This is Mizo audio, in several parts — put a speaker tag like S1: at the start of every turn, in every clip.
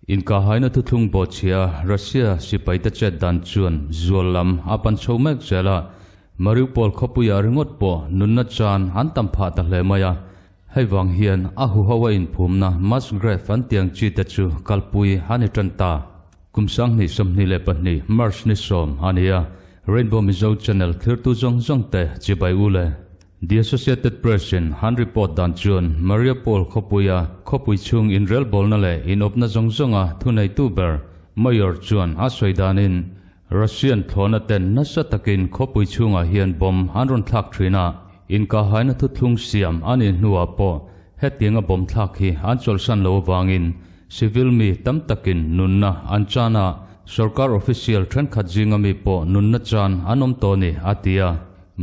S1: Inkahhaina thuthlung bawhchhia Russia sipaite chet dan chuan zual lam a pan chho mek zel a, Mariupol khawpuiah ringawt pawh nunna chan an tam phah ta hle mai a. Hei vang hian a huho a inphumna mass grave an tiang chi te chu kalpui a ni tan ta. Kum 2022 March ni 10 a ni a, Rainbow Mizo Channel thirtu zawng zawng te chibai u le. The Associated Press in han report dan chuan Mariupol khawpuia khawpui chhung inrelbawlna leh inawpna zawng zawnga thuneitu ber Mayor chuan a sawi danin Russian thlawhna ten nasa takin khawpui chhungah hian bomb an rawn thlak thin a, inkahhaina thuthlung siam a nih hnuah pawh hetianga bomb thlak hi an chawlhsan lo avangin civil mi tam takin nunna an chan a, sorkar official thenkhat zinga mi pawh nunna chan an awm tawh a ni, a ti a.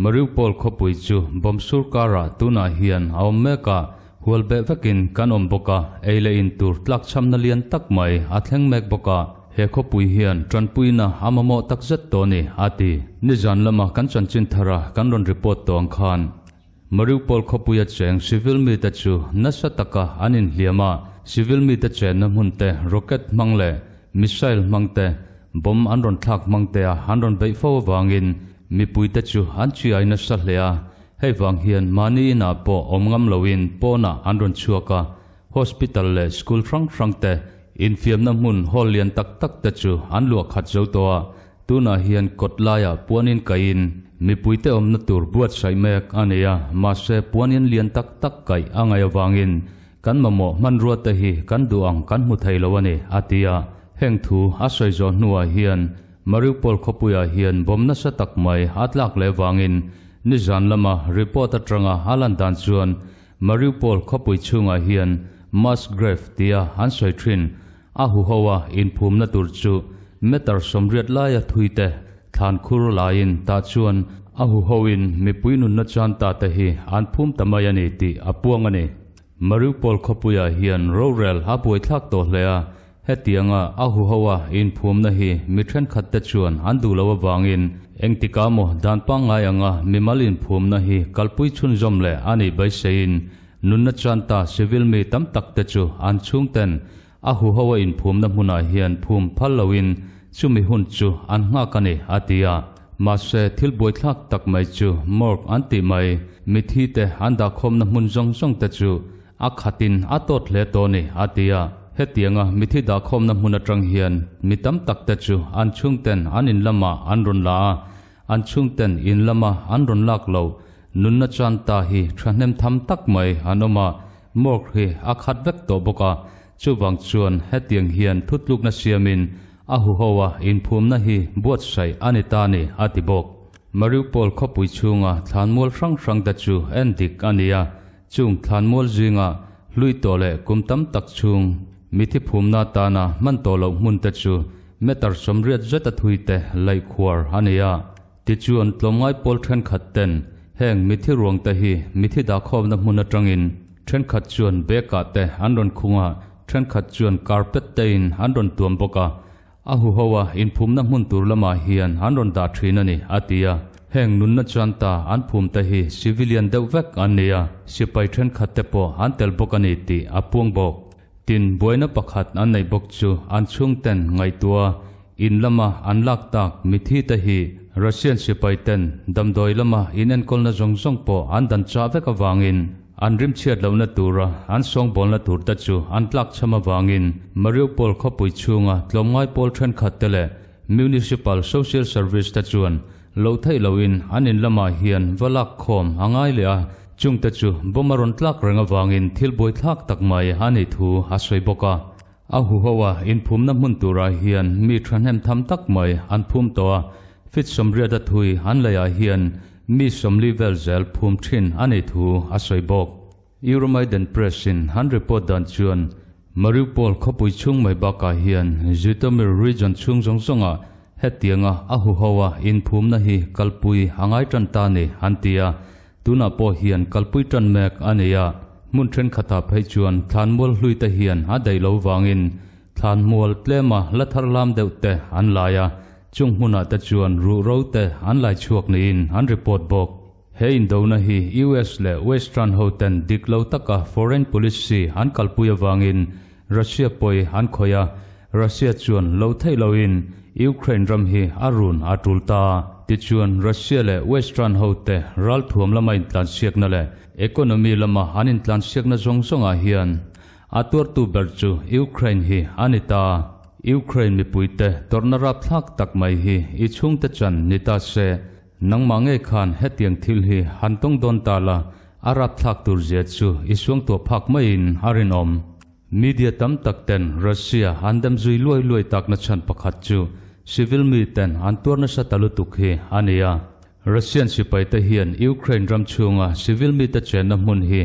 S1: Mariupol khawpui chu bomb sur karah tunah hian a awm mek a, hual beh vekin kan awm bawk a, ei leh in tur tlakchhamna lian tak mai a thleng mek bawk a, he khawpui hian tanpuina a mamawh takzet tawh a ni, a ti. Nizan lama kan chanchin thara kan rawn report tawh ang khan Mariupol khawpuia cheng civil mite chu nasa taka an inhliam a, civil mite chenna hmun te rocket hmang leh missile hmang te, bomb an rawn thlak hmang te a an rawn beih fo avangin mipuite chu an chiai nasa hle a, hei vang hian mahni inah pawh awm ngam loin pawnah an rawn chhuak a, hospital leh school hrang hrang te infiamna hmun hall lian tak tak te chu an luah khat zo tawh a, tunah hian kawt laiah puanin kaihin mipuite awmna tur buatsaih mek a nei a, mahse puanin lian tak tak kaih a ngaih avangin kan mamawh hmanrua te hi kan duh ang kan hmu thei lo a ni, a ti a. Heng thu a sawi zawh hnuah hian Mariupol khawpuiah hian bomb nasa tak mai a tlak leh vangin nizan lama report atanga a lan dan chuan Mariupol khawpui chhungah hian mass grave tia an sawi thin a huho a inphumna tur chu meter 80 laia thui te thlan khur laiin tah chuan a huhoin mipui nunna chan ta te hi an phum ta mai a ni tih a puang a ni. Mariupol khawpuiah hian rorel a buaithlak tawh hle a, hetianga a huho a inphumna hi mi thenkhat te chuan an duh lo avangin engtika maw dan pangngai anga mimal inphumna hi kalpui chhunzawm leh a nih beiseiin nunna chan ta civil mi tam tak te chu an chhung ten a huho a inphumna hmunah hian phum phal loin chumi hun chu an nghak a ni, a ti a. Mahse thil buaithlak tak mai chu morgue an tih mai mithi te an dahkhawmna hmun zawng zawng te chu a khatin a tawt hle tawh a ni, a ti a. Hetianga mithi dahkhawmna hmun atang hian mi tam tak te chu an chhung ten an in lamah an rawn la a, an chhung ten in lama an rawn lak lo nunna chan ta hi thahnem tham tak mai an awm a, morgue hi a khat vek tawh bawk a, chuvang chuan hetiang hian thutlukna siamin a huho a inphumna hi buatsaih a ni ta a ni, a ti bawk. Mariupol khawpui chhunga thlanmual hrang hrang te chu en dik a ni a, chung thlanmual zinga hlui tawh leh kum tam tak chhung mithi phumna atana hman tawh loh hmun te chu meter 80 zeta thui te laih khuar a ni a. Tichuan tlawmngai pawl thenkhat ten heng mithi ruang te hi mithi dahkhawmna hmun atangin thenkhat chuan bag ah te an rawn khung a, thenkhat chuan carpet te in an rawn tuam bawk a, a huho a inphumna hmun tur lamah hian an rawn dah thin a ni, a ti a. Heng nunna chuan ta an phum te hi civilian deuh vek an ni a, sipai thenkhat te pawh an tel bawk a ni tih a puang bawk. Tin, buaina pakhat an neih bawk chu an chhungten ngaihtuah in lama an lak tak mithi te hi Russian sipai ten damdawi lama inenkawlna zawng zawng pawh an dan chah vek avangin an rimchhiat lohna tura an sawngbawlna tur te chu an tlak cham avangin Mariupol khawpui chhunga tlawmngai pawl thenkhat te leh Municipal Social Service te chuan loh theih loin an in lamah hian va lak khawm a ngai leh a, chung te chu bomb a rawn tlak reng avangin thil buaithlak tak mai a nih thu a sawi bawk a. A huho a inphumna hmun turah hian mi thahnem tham tak mai an phum tawh a, feet 80 a thui an leiah hian mi 40 vel zel phum thin a nih thu a sawi bawk. Euromaidan Press in an report dan chuan Mariupol khawpui chhung mai bakah hian Zhytomyr region chhung zawng zawngah hetianga a huho a inphumna hi kalpui a ngai tan ta ni an ti a, tunah pawh hian kalpui tan mek a nei a, hmun thenkhatah phei chuan thlanmual hlui te hian a daih lo vangin thlanmual tlema la thar lam deuh te an lai a, chung hmunah te chuan ruhro te an lai chhuak niin an report bawk. He indona hi US leh Western ho ten dik lo taka foreign policy an kalpui avangin Russia pawi an khawih a. Russia chuan lo theih loin Ukraine ram hi a run a tul ta. Tichuan Russia leh Western ho te ralthuam lama intlansiakna leh economy lama an intlansiakna zawng zawngah hian a tuartu ber chu Ukraine hi a ni ta. Ukraine mipuite tawrhna rapthlak tak mai hi i chhungte chan ni ta se, nangmah ngei khan hetiang thil hi han tawng dawn ta la, a rapthlak tur zia chu i suangtuah phak maiin a rinawm. Media tam tak ten Russia an dem zui luai luai takna chhan pakhat chu civil mi ten an tuar nasa ta lutuk hi a ni a. Russian sipaite hian Ukraine ram chhunga civil mite chenna hmun hi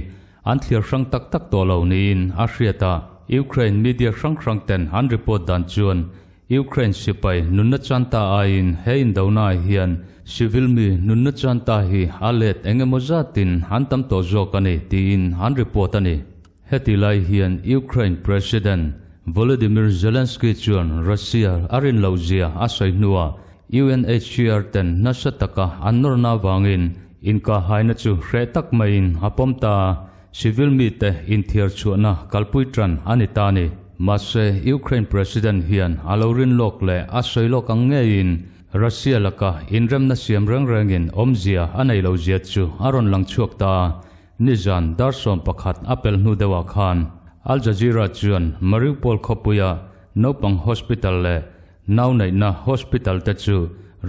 S1: an thliar hrang tak tak tawh lo niin a hriat a. Ukraine media hrang hrang ten an report dan chuan Ukraine sipai nunna chan ta aiin he indonaah hian civil mi nunna chan ta hi a let eng emaw zatin an tam tawh zawk a ni tiin an report a ni. Heti lai hian Ukraine President Volodymyr Zelensky chuan Russia a rin loh zia a sawi hnuah UNHCR ten nasa taka an nawrna avangin inkahhaina chu hreh tak maiin a pawm ta a, civil mite inthiar chhuahna kalpui tan a ni ta a ni. Mahse, Ukraine President hian a lo rin lawk leh a sawi lawk ang ngeiin Russia laka inremna siam reng rengin awmzia a nei lo zia chu a rawn lang chhuak ta a. Nizan dar 11 a pel hnu deuhah khan Al Jazeera chuan Mariupol khawpuia naupang hospital leh nau neihna hospital te chu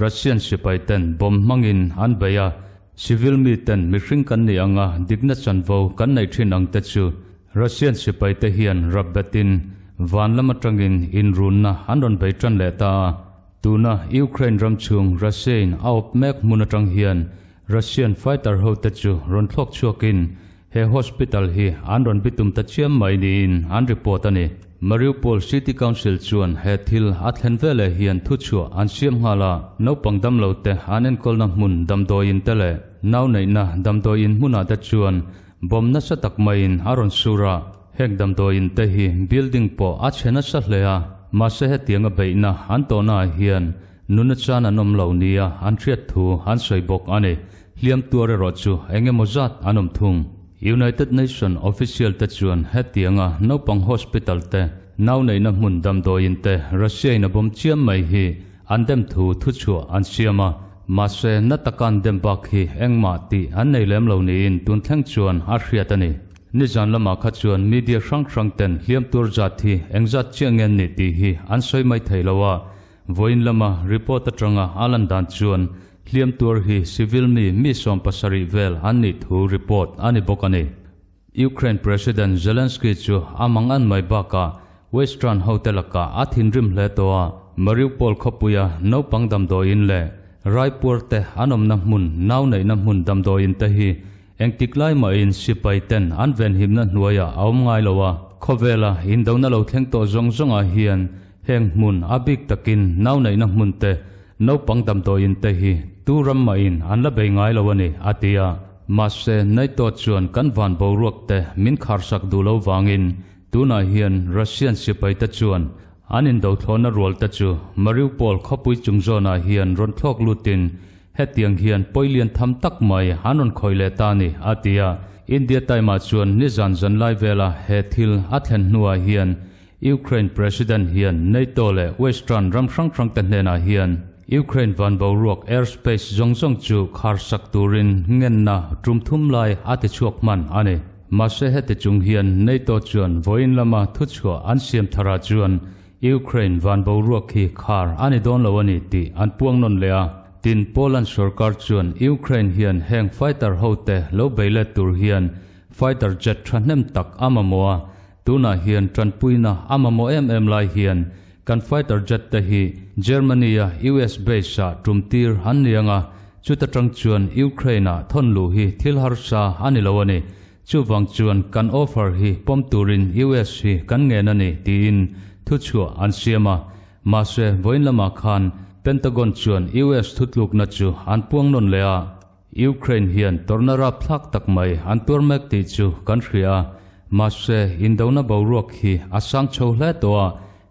S1: Russian sipai ten bomb hmangin an bei a, civil mi ten mihring kan nih anga dikna chanvo kan neih thin ang te chu Russian sipai te hian rap betin van lam atangin inrunna an rawn bei tan leh ta a. Tuna Ukraine ram chhung Russia-in a awp mek hmun atang hian Russian fighter ho te chu rawn thlawk chhuakin he hospital hi an rawn bitum ta chiam mai niin an report a ni. Mariupol City Council chuan he thil a thlen veleh hian thuchhuah an siam nghal a, naupang damlo te an enkawlna hmun damdawiin te leh nau neihna damdawiin hmunah te chuan bomb nasa tak maiin a rawn sur a. Heng damdawiin te hi building pawh a chhe nasa hle a, mahse hetianga beihna an tawhnaah hian Nuna chan an awm lo nia an hriat thu an sawi bawk a ni. Hliam tuar erawh chu eng emaw zat an awm thung. United Nation official te chuan hetianga naupang hospital te, nau neihna hmun damdawiin te Russia in a bawm chiam mai hi an dem thu thuchhuah an siam a. Mahse, na taka an dem bak hi engmah tih an nei lem lo niin tun thleng chuan a hriat a ni. Nizan lamah kha chuan media hrang hrang ten hliam tuar zat hi engzat chiah nge an nih tih hi an sawi mai thei lo a. Vawiin lama report atanga a lan dan chuan hliam tuar hi civil mi mi 70 vel an nih thu report a ni bawk a ni. Ukraine President Zelensky chu a mang an mai bakah Western hote lakah a thinrim hle tawh a, Mariupol khawpuia naupang damdawiin leh raipuar te an awmna hmun nau neihna hmun damdawiin te hi engtik lai mahin sipai ten an venhimna hnuaiah a awm ngai lo a, khawvela indona lo thleng tawh zawng zawngah hian Heng hmun a bik takin nau neihna hmun te, naupang damdawiin te hi tu ram mahin an la bei ngai lo a ni, a ti a. Mahse, NATO chuan kan van boruak te min kharsak duh lo vangin tunah hian Russian sipai te chuan an indothlawhna rual te chu Mariupol khawpui chung zawnah hian rawn thlawk lutin hetiang hian pawi lian tham tak mai an rawn khawih leh ta a ni, a ti a. India Time-ah chuan nizan zanlai vela he thil a thlen hnuah hian Ukraine President hian NATO leh Western ram hrang hrang te hnenah hian Ukraine van boruak airspace zawng zawng chu khar sak turin ngenna tum thum lai a ti chhuak hman a ni. Mahse heti chung hian NATO chuan vawiin lama thuchhuah an siam tharah chuan Ukraine van boruak hi khar a ni dawn lo a ni tih an puang nawn leh a. Tin, Poland sorkar chuan Ukraine hian heng fighter hote lo bei let tur hian fighter jet thahnem tak a mamawh a, Tunah hian tanpuina a mamawh em em lai hian kan fighter jet te hi Germany-a US base-ah tum tir an ni ang a, chuta tang chuan Ukraine-ah thawn luh hi thil harsa a ni lo a ni. Chuvang chuan kan offer hi pawm turin US hi kan ngen a ni, tiin thuchhuah an siam a. Mahse, vawiin lamah khan Pentagon chuan US thutlukna chu an puang nawn leh a. Ukraine hian tawrhna rapthlak tak mai an tuar mek tih chu kan hria a, mahse indona boruak hi a sang chho hle tawh a,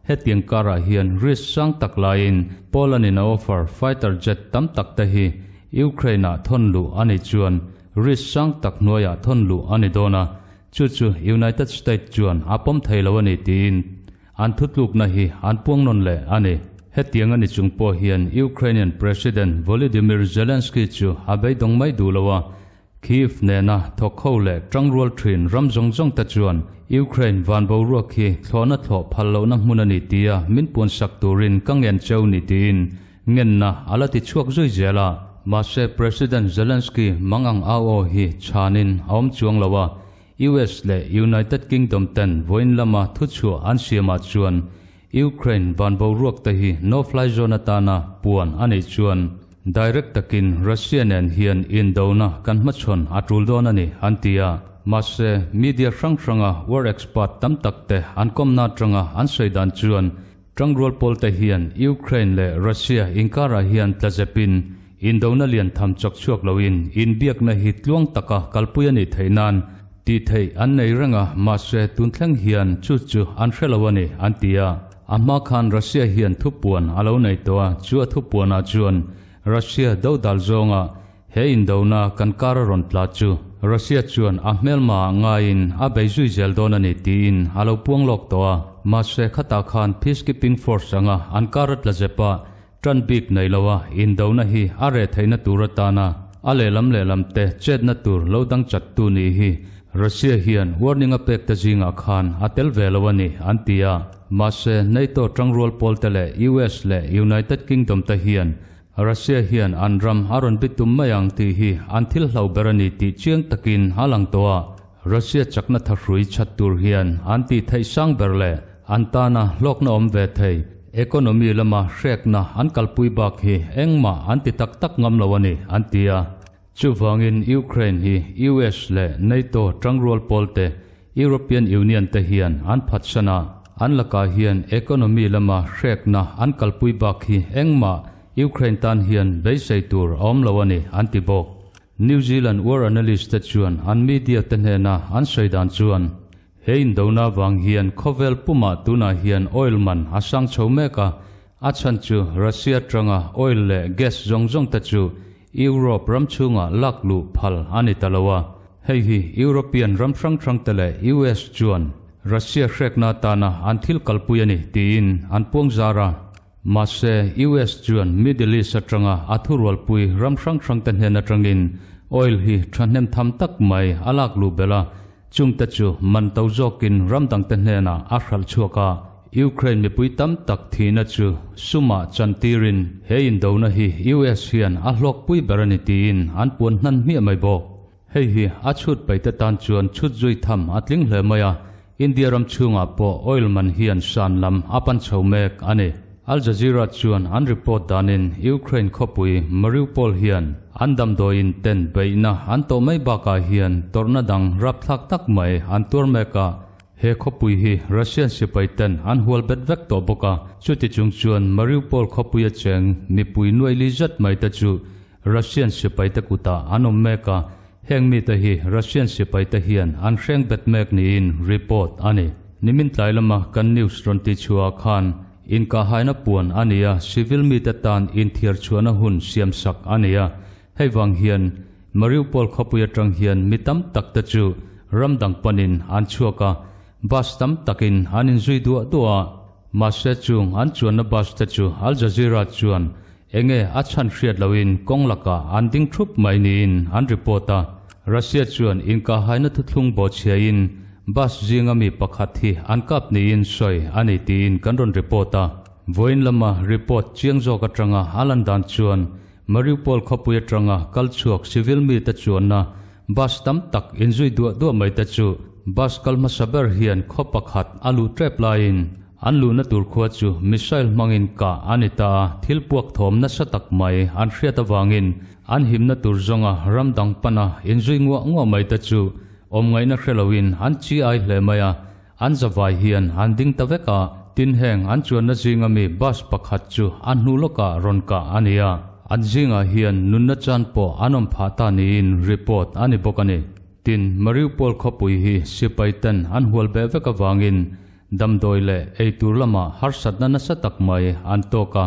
S1: hetiang karah hian risk sang tak laiin Poland in a offer fighter jet tam tak te hi Ukraine ah thawn luh a nih chuan risk sang tak hnuaiah thawn luh a ni dawn a, chu chu United States chuan a pawm thei lo a ni tiin. an thutlukna hi an puang nawn leh a ni. Hetiang a ni chung pawh hian Ukrainian President Volodymyr Zelensky chu a beidawng mai duh lo a, Kyiv nena thawk ho leh tangrual thin ram zawng zawng te chuan Ukraine van boruak hi thlawhna thlawh phal lohna hmun a ni tia min puansak turin ka ngen cheu ni tiin ngenna a la ti chhuak zui zel a. Mahse President Zelensky mangang au aw hi chhanin a awm chuang lo a, US leh United Kingdom ten vawiin lama thuchhuah an siamah chuan Ukraine van boruak te hi no-fly zone atana puan a neih chuan direct takin Russia nen hian indona kan hmachhawn a tul dawn a ni an ti a. Mahse, media hrang hranga war expert tam tak te an kawmna atanga an sawi dan chuan tangrual pawl te hian Ukraine leh Russia inkarah hian tlazepin indona lian tham chawk chhuak loin inbiakna hi tluang taka kalpui a nih theih nan tih theih an nei reng a, mahse tun thleng hian chu chu an hre lo a ni, an ti a. A hma khan Russia hian thupuan a lo nei tawh a, chu a thupuanah chuan Russia dodal zawnga he indona kan kar a rawn tla chu Russia chuan a hmelma ah ngaiin a bei zui zel dawn a ni tiin a lo puang lawk tawh a, mahse khatah khan peacekeeping force anga an kar a tla zep a, Tan bik nei lo a indona hi a reh theihna tur atana a lehlam lehlam te chetna tur lo dang chat tu nih hi Russia hian warning a pek te zingah khan a tel ve lo a ni an ti a. Mahse, NATO tangrual pawl te leh US leh United Kingdom te hian Russia hian an ram a rawn bitum mai ang tih hi an thil hlo ber a ni tih chiang takin a lang tawh a. Russia chakna thahrui chhat tur hian an tih theih sang ber leh an tana hlawkna awm ve thei economy lama hrekna an kalpui bak hi engmah an ti tak tak ngam lo a ni, an ti a. Chuvangin Ukraine hi US leh NATO tangrual pawl te, European Union te hian an phatsan a, an lakah hian economy lama hrekna an kalpui bak hi engmah Ukraine tan hian beisei tur a awm lo a ni, an ti bawk. New Zealand war analyst te chuan an media te hnena an sawi dan chuan he indona vang hian khawvel pumah tunah hian oil man a sang chho mek a, a chhan chu Russia atanga oil leh gas zawng zawng te chu Europe ram chhungah lak luh phal a ni ta lo a, hei hi European ram hrang hrang te leh US chuan Russia hrekna atana an thil kalpui a ni tiin an puang zar a. Mahse, US chuan Middle East atanga a thurualpui ram hrang hrangte hnen atangin oil hi thahnem tham tak mai a lak luh belh a, chungte chu man to zawkin ram dangte hnenah a hralh chhuak a. Ukraine mipui tam tak thihna chu sumah chantirin he indona hi US hian a hlawkpui ber a ni tiin an puan hnan hmiah mai bawk. Hei hi a chhut paite tan chuan chhut zui tham a tling hle mai a, India ram chhungah pawh oil man hian san lam a pan chho mek a ni. Al Jazeera chuan an report danin Ukraine khawpui Mariupol hian an damdawiin ten beihna an tawh mai bakah hian tawrhna dang rapthlak tak mai an tuar mek a, he khawpui hi Russian sipai ten an hual bet vek tawh bawk a, chuti chung chuan Mariupol khawpui a cheng mipui nuai li zet mai te chu Russian sipaite kutah an awm mek a, heng mite hi Russian sipaite hian an hreng bet mek niin report a ni. Nimin tlai lama kan news rawn ti chhuah khan inkahhaina puan a ni a, civil mite tan inthiar chhuahna hun siamsak a ni a, hei vang hian Mariupol khawpui atang hian mi tam tak te chu ram dang panin an chhuak a, bus tam takin an inzui duah duah a, mahse chung an chuanna bus te chu Al Jazeera chuan Enge a chhan hriat loin kawng lakah an ding thup mai niin an report a. Russia chuan inkahhaina thuthlung bawhchhiain bus zinga mi pakhat hi an kap niin sawi a ni tiin kan rawn report a. Vawiin lama report chiang zawk atanga a lan dan chuan Mariupol khawpui atanga kal chhuak civil mite chuanna bus tam tak inzui duah duah mai te chu bus kal hmasa ber hian khaw pakhat a luh tep laiin An luhna tur khua chu missile hmangin kah a ni ta a, thil puak thawm nasa tak mai an hriat avangin an himna tur zawnga ram dang pana inzui nguah nguah mai te chu awm ngaihna hre loin an chi ai hle mai a, an zavai hian an ding ta vek a, tin heng an chuanna zinga mi bus pakhat chu a hnu lawkah rawn kah a ni a, an zingah hian nunna chan pawh an awm phah ta niin report a ni bawk a ni. Tin, Mariupol khawpui hi sipai ten an hual beh vek avangin Damdawi leh eitur lamah harsatna nasa tak mai an tawk a,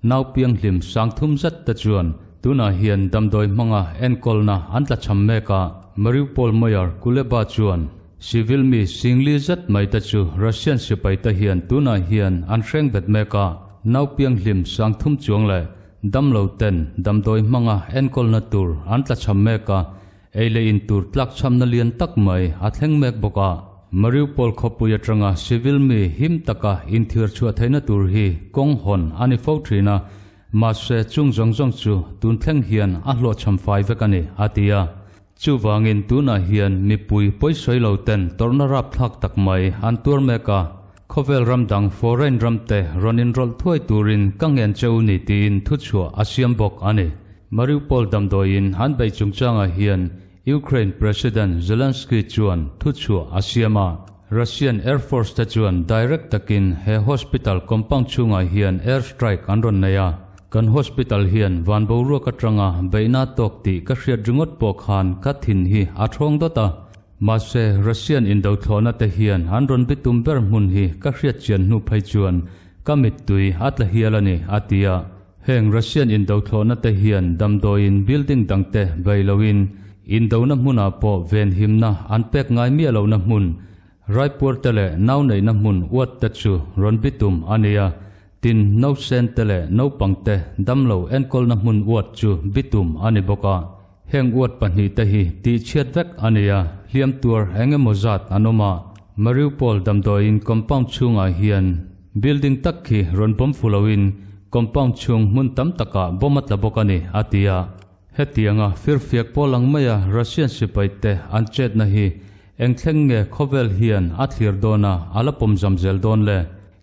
S1: nau pianghlim sang thum zet te chuan tunah hian damdawi hmanga enkawlna an tlachham mek a, Mariupol Mayor Kuleba chuan Civil mi singli zet mai te chu Russian sipai te hian tunah hian an hreng bet mek a, nau pianghlim 3000 chuang leh damlo ten damdawi hmanga enkawlna tur an tlachham mek a, ei leh in tur tlakchhamna lian tak mai a thleng mek bawk a. Mariupol khawpui atanga civil mi him taka inthiar chhuah theihna tur hi kawng hawn a ni fo thin a, mahse chung zawng zawng chu tun thleng hian a hlawhchham fai vek a ni, a ti a. Chuvangin tunah hian mipui pawisawi lo ten tawrhna rapthlak tak mai an tuar mek a, khawvel ram dang foreign ram te rawn inrawlh thuai turin ka ngen che u ni tiin thuchhuah a siam bawk a ni. Mariupol damdawiin an beih chungchangah hian Ukraine President Zelensky chuan thuchhuah a siam a, Russian Air Force te chuan direct takin he hospital compound chhungah hian air strike an rawn nei a. Kan hospital hian van boruak atanga beihna tawk tih ka hriat ringawt pawh khan ka thin hi a thawng dawt a. Mahse, Russian indothlawhna te hian an rawn bitum ber hmun hi ka hriat chian hnu phei chuan ka mittui a tla hial a ni, a ti a. Heng Russian indothlawhna te hian damdawiin building dangte bei loin indona hmunah pawh venhimna an pek ngai miah lohna hmun, Raipuar te leh nau neihna hmun uat te chu rawn bitum a ni a, tin nausen te leh naupang te damlo enkawlna hmun uat chu bitum a ni bawk a. Heng uat pahnihte hi tihchhiat vek a ni a, hliam tuar eng emaw zat an awm a. Mariupol damdawiin compound chhungah hian building tak khi rawn bawm fu loin compound chhung hmun tam takah bawm a tla bawk a ni, a ti a. Hetianga firfiak pawl ang maia Russian sipaite an chetna hi eng thleng nge khawvel hian a thlir dawn a, a la pawm zam zel dawn le?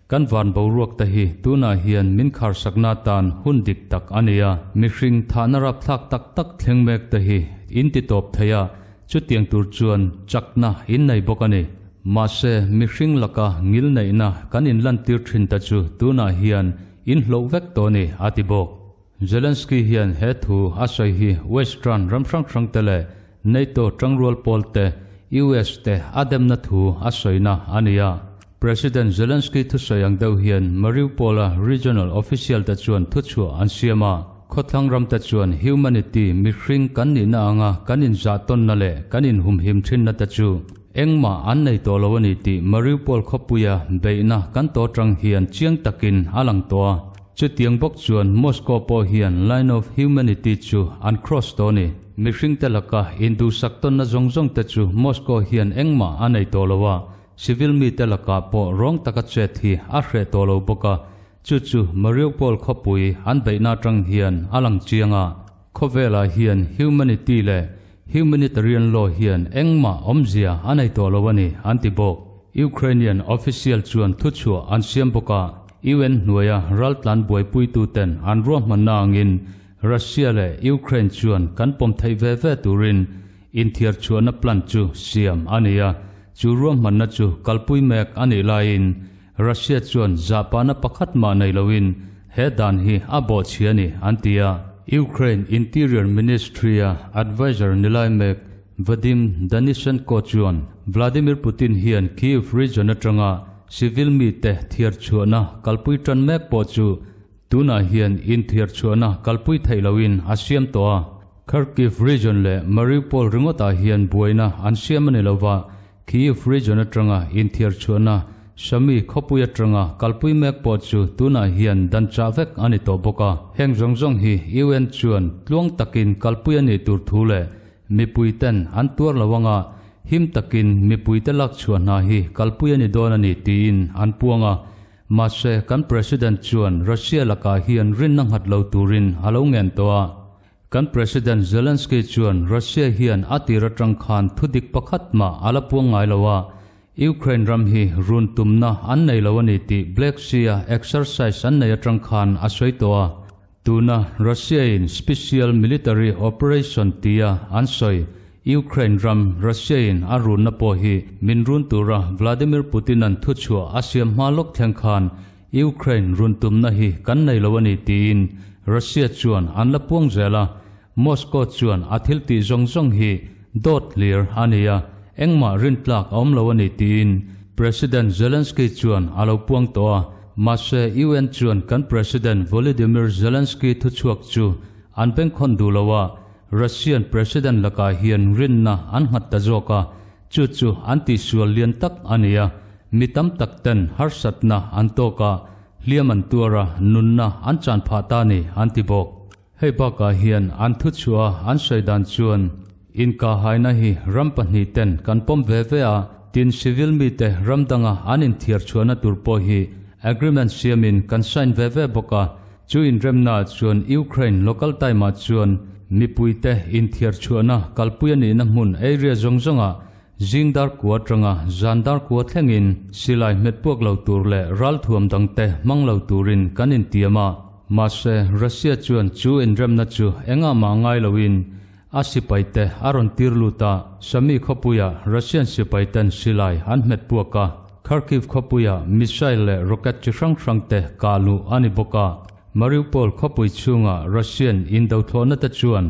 S1: Kan van boruak te hi tunah hian min kharsakna atan hun dik tak a ni a, mihring thahna rapthlak tak tak thleng mek te hi in ti tawp thei a, chutiang tur chuan chakna in nei bawk a ni. Mahse, mihring laka ngil neihna kan inlantir thin ta chu tunah hian in hloh vek tawh a ni, a ti bawk. Zelensky hian he thu a sawi hi Western ram hrang hrang te leh NATO tangrual pawl te, US te a demna thu a sawina a ni a. President Zelensky thusawi ang deuh hian Mariupol-a regional official te chuan thuchhuah an siam a. Khawthlang ram te chuan humanity, mihring kan nihna anga kan inzahtawnna leh kan inhumhim thinna te chu engmah an nei tawh lo a ni tih Mariupol khawpuia beihna kan tawh atang hian chiang takin a lang tawh a. Chutiang bawk chuan Moscow pawh hian line of humanity chu an cross tawh a ni. Mihringte laka induhsak tawnna zawng zawng te chu Moscow hian engmah a nei tawh lo a, civil mite lakah pawh rawng taka chet hi a hreh tawh lo bawk a, chu chu Mariupol khawpui an beihna atang hian a lang chiang a. Khawvelah hian humanity leh humanitarian law hian engmah awmzia a nei tawh lo a ni, an ti bawk. Ukrainian official chuan thuchhuah an siam bawk a, UN hnuaia raltlan buaipuituten an ruahmanna angin Russia leh Ukraine chuan kan pawm theih ve ve turin inthiar chhuahna plan chu siam a ni a, chu ruahmanna chu kalpui mek a nih laiin Russia chuan zahpahna pakhat mah nei loin he dan hi a bawhchhia a ni, an ti a. Ukraine Interior Ministry-a adviser ni lai mek Vadim Danisenko chuan Vladimir Putin hian Kyiv region atanga civil mite thiar chhuahna kalpui tan mek pawh chu tunah hian inthiar chhuahna kalpui theih loin a siam tawh a. Kharkiv region leh Mariupol ringawtah hian buaina an siam a ni lova, Kyiv region atanga inthiar chhuahna Sumy khawpui atanga kalpui mek pawh chu tunah hian dan chah vek a ni tawh bawk a. Heng zawng zawng hi UN chuan tluang takin kalpui a nih tur thu leh Mipuiten an tuar lo anga him takin mipuite lak chhuah hna hi kalpui a ni dawn a ni tiin an puang a. Mahse, kan President chuan Russia lakah hian rinna nghat lo turin a lo ngen tawh a. Kan President Zelensky chuan Russia hian a tir atang khan thudik pakhat mah a la puang ngai lo a, Ukraine ram hi run tumna an nei lo a ni tih Black Sea-a exercise an nei atang khan a sawi tawh a. Tuna Russia-in Special Military Operation tia an sawi Ukraine ram Russia-in a runna pawh hi min run tura Vladimir Putin-a'n thuchhuah a siam hma lawk thleng khan Ukraine run tumna hi kan nei lo a ni tiin Russia chuan an la puang zel a, Moscow chuan a thil tih zawng zawng hi dawt hlir a ni a, engmah rintlak a awm lo a ni tiin President Zelensky chuan a lo puang tawh a. Mahse, UN chuan kan President Volodymyr Zelensky thuchhuak chu an bengkhawn duh lo a, Russian President lakah hian rinna an nghat ta zawk a. Chu chu an tihsual lian tak a ni a, mi tam tak ten harsatna an tawk a, hliam an tuar a, nunna an chan phah ta a ni, an ti bawk. Hei bakah hian an thuchhuah a an sawi dan chuan inkahhaina hi ram pahnih ten kan pawm ve ve a, tin civil mite ram danga an inthiar chhuahna tur pawh hi agreement siamin kan sign ve ve bawk a, chu inremnaah chuan Ukraine local time ah chuan mipuite inthiar chhuahna kalpui a nihna hmun area zawng zawngah Zing dar kua atanga zan dar kua thlengin silai hmet puak lo tur leh ralthuam dangte hmang lo turin kan intiam a, mahse Russia chuan chu inremna chu engah mah ngai loin a sipaite a rawn tir lut a, Sami khawpuia Russian sipaiten silai an hmet puak a, Kharkiv khawpuia missile leh rocket chi hrang hrangte kah luh a ni bawk a, Mariupol khawpui chhunga Russian indothlawhna te chuan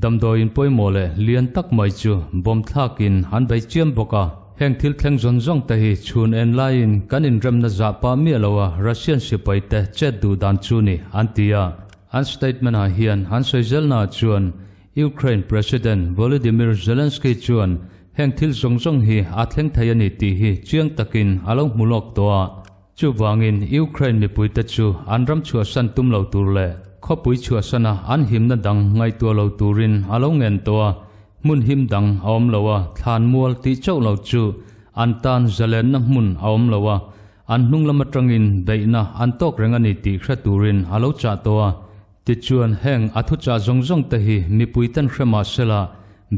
S1: Damdawiin pawimawh leh lian tak mai chu bomb thlakin an bei chiam bawk a, heng thil thleng zawn zawng te hi chhun en laiin kan inremna zah pah miah lo a Russian sipai te chet duh dan chu ni an ti a. An statement ah hian an sawi zelna ah chuan Ukraine President Volodymyr Zelensky chuan heng thil zawng zawng hi a thleng thei a ni tih hi chiang takin a lo hmu lawk tawh a. Chuvangin Ukraine mipuite chu an ram chhuahsan tum lo tur leh khawpui chhuahsana an himna dang ngaihtuah lo turin a lo ngen tawh a, hmun him dang a awm lo a, thlan mual tih chauh lo chu an tan zalenna hmun a awm lo a, an hnung lam atangin beihna an tawk reng a ni tih hre turin a lo chah tawh a. Tichuan, heng a thuchah zawng zawng te hi mipuiten hre mah sela,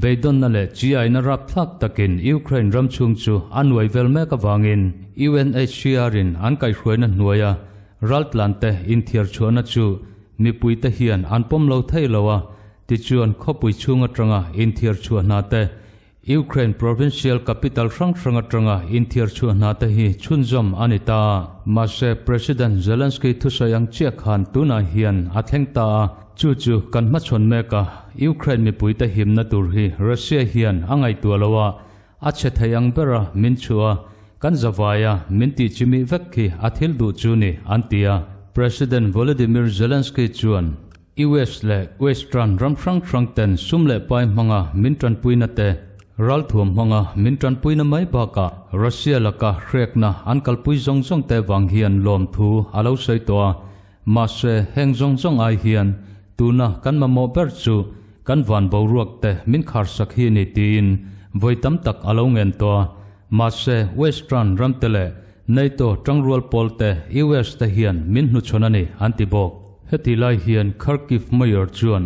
S1: beidawnna leh chi-aina rapthlak takin Ukraine ram chhung chu a nuai vel mek avangin UNHCR in an kaihhruaina hnuaia raltlante inthiar chhuahna chu mipuite hian an pawm lo thei lo a, tichuan khawpui chhung atanga inthiar chhuah hna te Ukraine provincial capital hrang hrang atanga inthiar chhuah hna te hi chhunzawm a ni ta. Mahse, President Zelensky thusawi ang chiah khan tunah hian a thleng ta a, chu chu kan hmachhawn mek a, Ukraine mipuite himna tur hi Russia hian a ngaihtuah lo a, a chhe thei ang bera min chhuah a, kan zavai a, min tih chimih vek khi a thil duh chu ni, an ti a. President Volodymyr Zelensky chuan. US leh Western ram hrang hrang ten sum leh pai hmanga min tanpuina te, ralthuam hmanga min tanpuina mai bakah Russia laka hrekna an kalpui zawng zawng te vang hian lawmthu a lo sawi tawh a. Mahse, heng zawng zawng ai hian tuna kan mamawh ber chu kan van boruak te min kharsak hi ni tiin vawi tam tak a lo ngen tawh a. Mahse, Western ram te leh NATO tangrual pawl te, US te hian min hnuchhawn a ni, an ti bawk. Heti lai hian Kharkiv Mayor chuan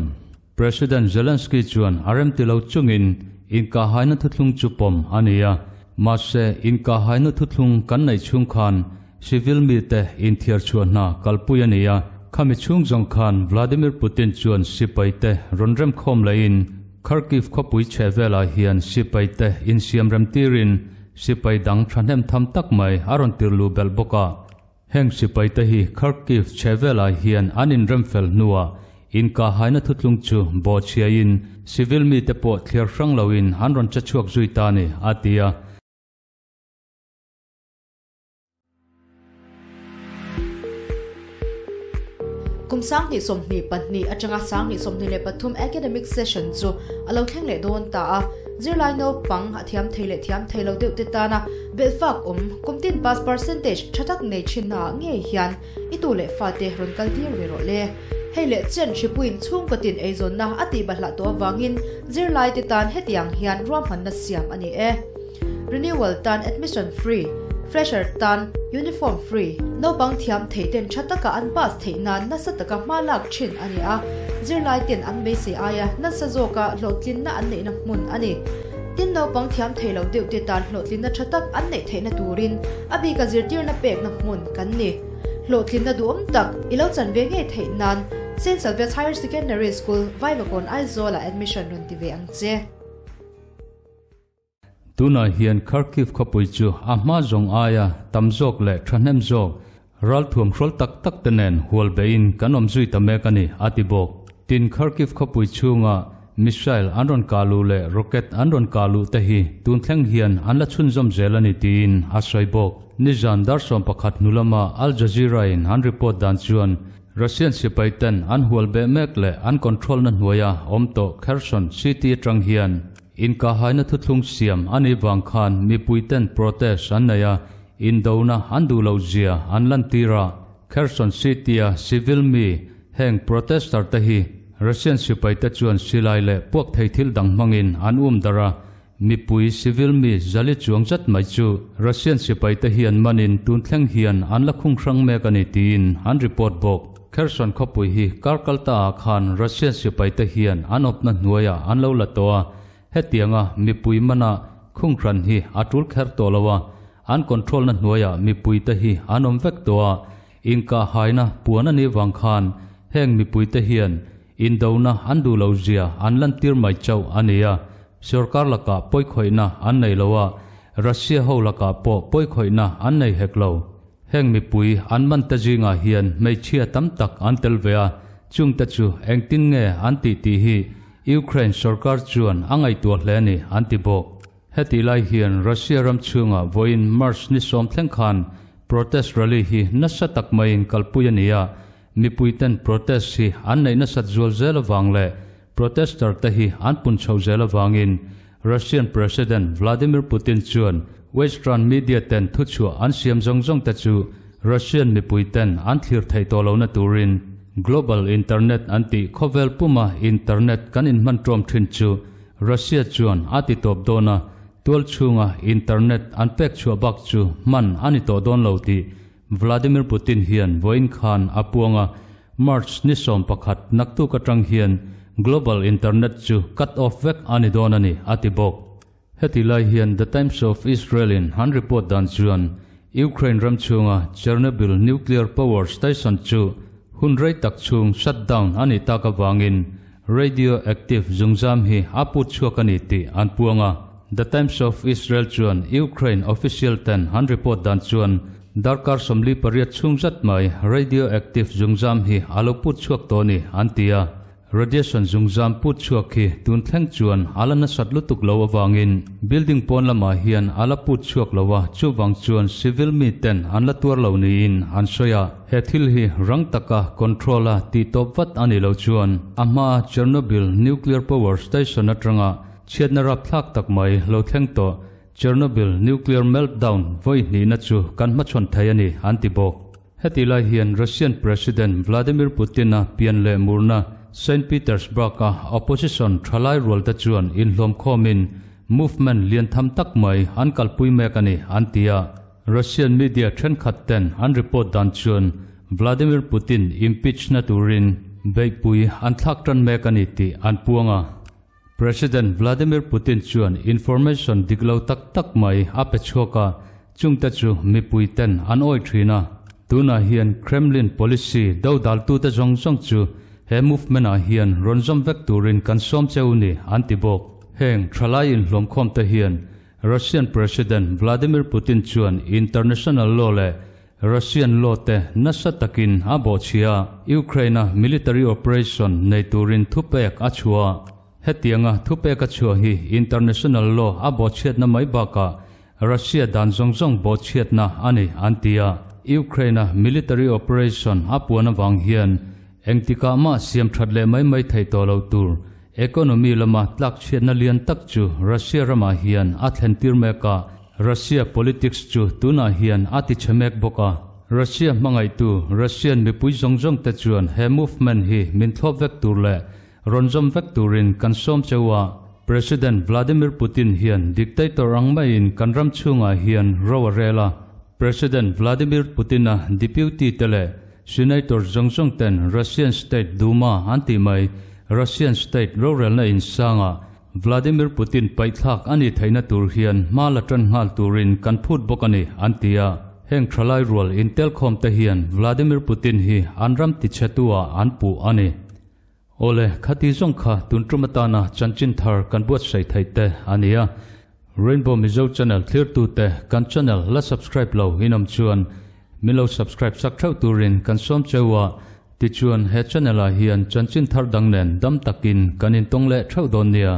S1: President Zelensky chuan a remti lo chungin inkahhaina thuthlung chu pawm a ni a, mahse inkahhaina thuthlung kan neih chhung khan civil mite inthiar chhuah hna kalpui a ni a, khami chhung zawng khan Vladimir Putin chuan sipaite rawn remkhawm lehin Kharkiv khawpui chheh velah hian sipaite insiamrem tirin sipai dang thahnem tham tak mai a rawn tirluh belh bawk a. Heng sipaite hi Kharkiv chhehvelah hian an inremfel hnuah inkahhaina thutlung chu bawhchhiain civil mite pawh thliar hrang loin an rawn che chhuak zui ta a ni, a ti a.
S2: Kum 2022 atanga 2023 academic session chu a lo thleng leh dawn ta a, zirlai naupang a thiam thei leh thiam thei lo deuh te tana Belhfak awm, kum tin pass percentage tha tak nei thinna ah ngei hian i tu leh fate rawn kal tir ve rawh le. Hei leh chen hripuiin chhungkaw tin eizawnna a tih bahlah tawh avangin zirlai te tan hetiang hian ruahmanna siam a ni e. Renewal tan admission free, fresher tan uniform free, naupang thiam thei ten tha taka an pass theih nan nasa taka hma lak thin a ni a, zirlai ten an beisei aia nasa zawka hlawhtlinna an neihna hmun a ni. Tin, naupang thiam thei lo deuh te tan hlawhtlinna tha tak an neih theihna turin a bika zirtirna pekna hmun kan ni. Hlawhtlinna duhawm tak i lo chan ve ngei theih nan Saint Salvia's Higher Secondary School, Vaivakawn, Aizawl-ah admission rawn ti ve ang che.
S1: Tunah hian Kharkiv khawpui chu a hma zawng aia tam zawk leh thahnem zawk ralthuam hrawl tak tak te nen hual beiin kan awm zui ta mek a ni, a ti bawk. Tin, Kharkiv khawpui chhunga missile an rawn kah luh leh rocket an rawn kah luh te hi tun thleng hian an la chhunzawm zel a ni tiin a sawi bawk. Nizan dar 11 hnu lama Al Jazeera in an report dan chuan Russian sipai ten an hual beh mek leh an control na hnuaia awm tawh Kherson city atang hian. Inkahhaina thuthlung siam a nih vang khan mipuiten protest an nei a, indona an duh loh zia an lantir a. Kherson City-a civil mi heng protester te hi Russian sipaite chuan silai leh puak thei thil dang hmangin an um darh a, mipui civil mi zali chuang zat mai chu Russian sipaite hian manin tun thleng hian an la khung hrang mek a ni tiin an report bawk. Kherson khawpui hi kar kal ta ah khan Russian sipaite hian an awpna hnuaiah an lo la tawh a, hetianga mipui mana khung hran hi a tul kher tawh lo a, an control na hnuaiah mipuite hi an awm vek tawh a, inkahhaina puan a nih vang khan heng mipuite hian indona an duh lo zia an lantir mai chauh a ni a, sorkar lakah pawikhawihna an nei lo a, Russia ho lakah pawh pawikhawihna an nei hek lo. Heng mipui an man te zingah hian hmeichhia tam tak an tel ve a, chungte chu engtin nge an tih tih hi Ukraine sorkar chuan a ngaihtuah hle a ni an ti bawk. Hetih lai hian Russia ram chhungah vawiin March ni sawm thleng khan protest rally hi nasa tak maiin kalpui a ni a, mipuiten protest hi an neih nasat zual zel avang leh protester te hi an pun chho zel avangin Russian President Vladimir Putin chuan Western media ten thuchhuah an siam zawng zawng te chu Russian mipui ten an thlir theih tawh lohna turin global internet an tih khawvel puma internet kan inhman ṭawm ṭhin chu Russia chuan a ti tawp dawn a, tual chhunga internet an pek chhuah bak chu hman a ni tawh dawn lo tih Vladimir Putin hian vawiin khan a puang a, March ni 11 naktuk atang hian global internet chu cut off vek a ni dawn a ni, a ti bawk. Heti lai hian The Times of Israel in an report dan chuan Ukraine ram chhunga Chernobyl nuclear power station chu hun rei tak chhung shut down a nih tak avangin radioactive zungzam hi a put chhuak a ni tih an puang a. The Times of Israel chuan Ukraine official ten an report dan chuan darkar 48 chhung zat mai radioactive zungzam hi a lo put chhuak tawh a ni an ti a. Radiation zungzam put chhuak hi tun thleng chuan a la nasat lutuk lo avangin building pawn lamah hian a la put chhuak lo a, chuvang chuan civil mi ten an la tuar lo niin an sawi a. He thil hi rang taka control a tih tawp vat a nih loh chuan a hmaa Chernobyl nuclear power station atanga chhiatna rapthlak tak mai lo thleng tawh Chernobyl nuclear meltdown vawi hnihna chu kan hmachhawn thei a ni an ti bawk. Heti lai hian Russian President Vladimir Putin-a pian leh murna Saint Petersburg-a opposition thalai rualte chuan inhlawmkhawmin movement lian tham tak mai an kalpui mek a ni an ti a. Russian media thenkhat ten an report dan chuan Vladimir Putin impeach na turin beihpui an thlak tan mek a ni tih an puang a. President Vladimir Putin chuan information dik lo tak tak mai a pe chhuak a, chungte chu mipui ten an awi thin a. Tunah hian Kremlin policy do daltute zawng zawng chu he movement ah hian rawn zawm vek turin kan sawm cheu ni an ti bawk. Heng thalai inhlawmkhawm te hian Russian President Vladimir Putin chuan international law leh Russian law te nasa takin a bawhchhia a, Ukraine-a military operation nei turin thupek a chhuah. Hetianga thupek a chhuah hi international law a bawhchhiatna mai bakah Russia dan zawng zawng bawhchhiatna a ni an ti a. Ukraine-a military operation a puan avang hian engtikah mah siam that leh mai mai thei tawh lo tur economy lama tlakchhiatna lian tak chu Russia ramah hian a thlen tir mek a. Russia politics chu tunah hian a ti chhe mek bawk a. Russia hmangaihtu Russian mipui zawng zawng te chuan he movement hi min thlawp vek tur leh rawn zawm vek turin kan sawm cheu a. President Vladimir Putin hian dictator ang maiin kan ram chhungah hian ro a rel a. President Vladimir Putin-a deputy te leh senator zawng zawng ten Russian State Duma an tih mai Russian State rorelna insangah Vladimir Putin paihthlak a nih theihna tur hian hma la tan nghal turin kan phut bawk a ni, an ti a. Heng thalai rual intelkhawm te hian Vladimir Putin hi an ram tichhetu-ah an puh a ni. Awle, khati zawng kha tun tum atana chanchin thar kan buatsaih theih te a ni a. Rainbow Mizo channel thlirtute kan channel la subscribe lo inawm chuan min lo subscribe sak theuh turin kan sawm cheu a. Tichuan he channel ah hian chanchin thar dang nen dam takin kan intawng leh theuh dawn nia.